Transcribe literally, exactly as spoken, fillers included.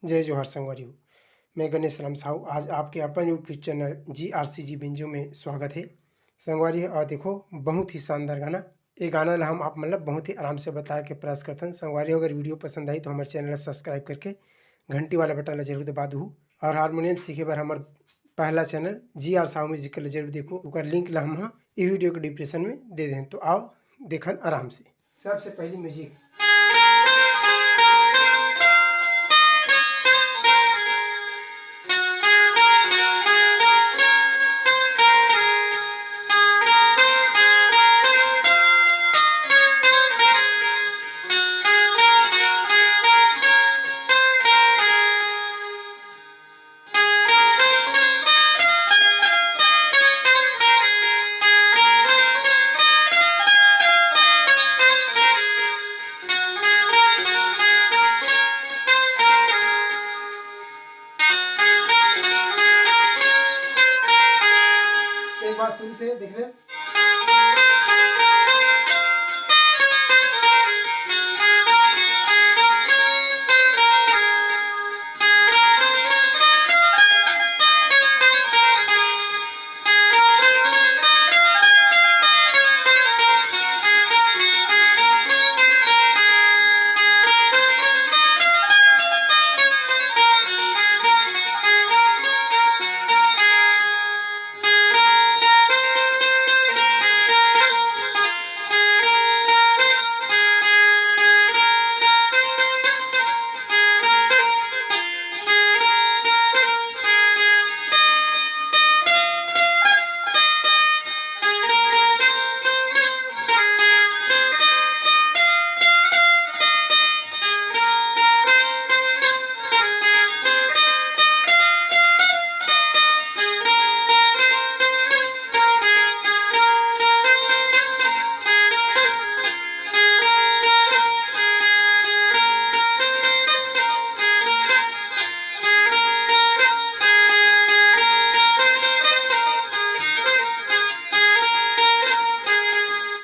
जय जोहार संगवारी हो, मैं गणेश राम साहू। आज आपके अपन YouTube चैनल जी आर सी जी बेंजो में स्वागत है संगवारी हो। और देखो, बहुत ही शानदार गाना, ये गाना ला हम आप मन ला बहुत ही आराम से बताए के प्रयास करथन। संगवारी हो, अगर वीडियो पसंद आई तो हमारे चैनल ला सब्सक्राइब करके घंटी वाला बटन ला जरूर दबा दू। और हारमोनियम सीखे बर हमार पहला चैनल जी आर साहू म्यूजिक ला जरूर देखो, ओकर लिंक ला हम हा ई वीडियो के डिस्क्रिप्शन में दे दें। तो आओ देखन आराम से। सबसे पहली म्यूजिक। एक बार शुरू से देख ले।